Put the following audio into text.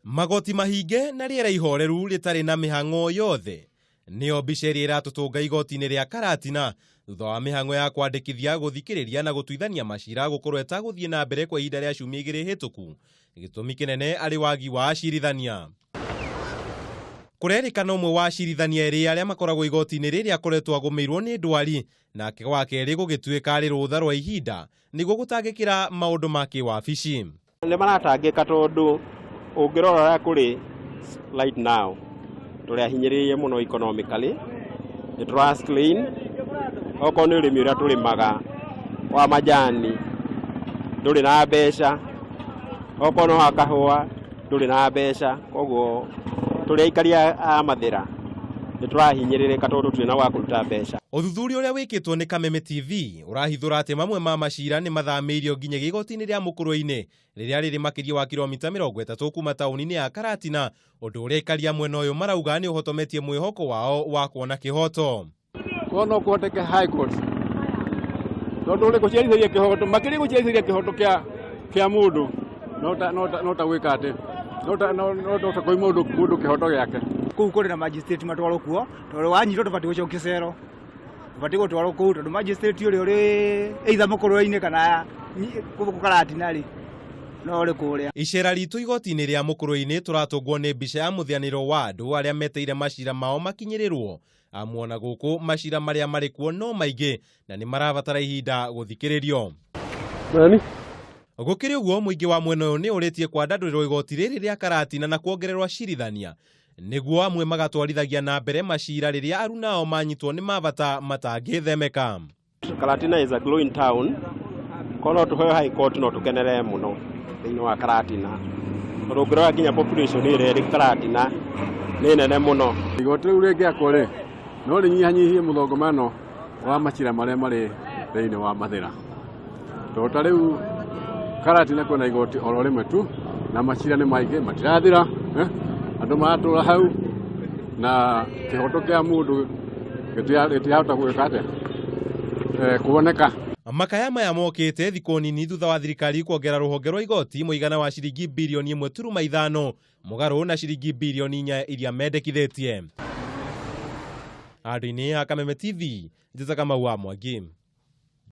Magoti mahinge na rĩera ihoreru rĩtarĩ na mĩhang'o yothe nĩyo mbica ĩrĩa ĩratũtũnga igoti-inĩ rĩa Karatina thutha wa mĩhang'o ya kwandĩkithia, gũthikĩrĩria na gũtuithania macira gũkorwo ĩtagũthiĩ na mbere kwa ihinda rĩa ciumia igĩrĩ hĩtũku, gĩtũmi kĩnene arĩ wagi wa acirithania. Kũrerĩkana ũmwe wa acirithania erĩ arĩa makoragwo igoti-inĩ rĩrĩ akoretwo agũmĩirwo nĩ ndwari, nake wa kerĩ gũgĩtuĩka arĩ rũtha rwa ihinda nĩguo gũtangĩkĩra maũndũ ma kĩwabici. Nĩ maratangĩka tondũ ũngĩrora ũrĩa kũrĩ right now tũrĩ ahinyĩrĩrie mũno economically, nĩ tũra strain, okorwo nĩ ũrĩmi ũrĩa tũrĩmaga wa majani ndũrĩ na mbeca, okorwo nĩ wa kahũa ndũrĩ na mbeca, koguo tũrĩ aikari a Mathĩra nĩ tũrahinyĩrĩrĩka tondũ tũtirĩ na gwa kũruta mbeca. Ũthuthuria ũrĩa wĩkĩtwo nĩ Kameme TV ũrahithũra atĩ mamwe ma macira nĩ mathamĩirio nginyagia igoti-inĩ rĩa Mũkũrwe-inĩ rĩrĩa rĩrĩ makĩria wa kilomita 30 kuma taũni-inĩ ya Karatina, ũndũ ũrĩa aikari a mwena ũyũ marauga nĩ ũhotometie mwĩhoko wao wa kuona kĩhoto. Korwo no kũhoteke high court tondũ rĩ gũciarithĩria kĩhoto makĩria gũciarithĩria kĩhoto kĩa kĩa mũndũ no ta no ta no ta gwĩka atĩ no ta no no ta kũi mũndũ mũndũ kĩhoto gĩake. Kũu kũrĩ na magistrate matwarwo kuo tondũ wanyitwo ndũbatiĩ gũcokio cero, ũbatiĩ gũtwarwo kũu tondũ magistrate ũrĩa ũrĩ either Mũkũrwe-inĩ kana gũkũ Karatina rĩ no ũrĩ kũrĩa. Icera ritũ igoti-inĩ rĩa Mũkũrwe-inĩ tũratũngwo nĩ mbica ya mũthĩanĩro wa andũ arĩa meteire macira mao makinyĩrĩrwo. Amu ona gũkũ macira marĩa marĩ kuo no maingĩ na nĩ marabatara ihinda gũthikĩrĩrio. Nani? Gũkĩrĩ ũguo, mũingĩ wa mwena ũyũ nĩ ũrĩtie kwandandũrĩrwo igoti rĩrĩ rĩa Karatina na kuongererwo acirithania nĩguo amwe magatwarithagia na mbere macira rĩrĩa arunao manyitwo nĩ mabata matangĩthemeka. Karatina is a growing town. Korwo no tũheo high court no tũkenerere mũno thĩinĩ wa Karatina. Tondũ ũngĩrora nginya population ĩrĩa ĩrĩ Karatina nĩ nene mũno. Igoti rĩu rĩngĩakwo rĩ, no rĩnyihanyihie mũthongomano wa macira marĩa marĩ thĩinĩ wa Mathĩra. Tondũ ta rĩu Karatina kwĩna igoti oro rĩmwe tu na macira nĩ maingĩ matirathira, andũ maratũra hau na kĩhoto kĩa mũndũ gĩtirahota gwĩka atĩa, kuoneka. Makaya maya mokĩte thikũ nini thutha wa thirikari kuongerera rũhonge rwa igoti mũigana wa ciringi birioni 1.5 mũgarũ na ciringi birioni 4 iria mendekithĩtie. Andũ-inĩ a Kameme TV, Njĩtaga Kamau wa Mwangi.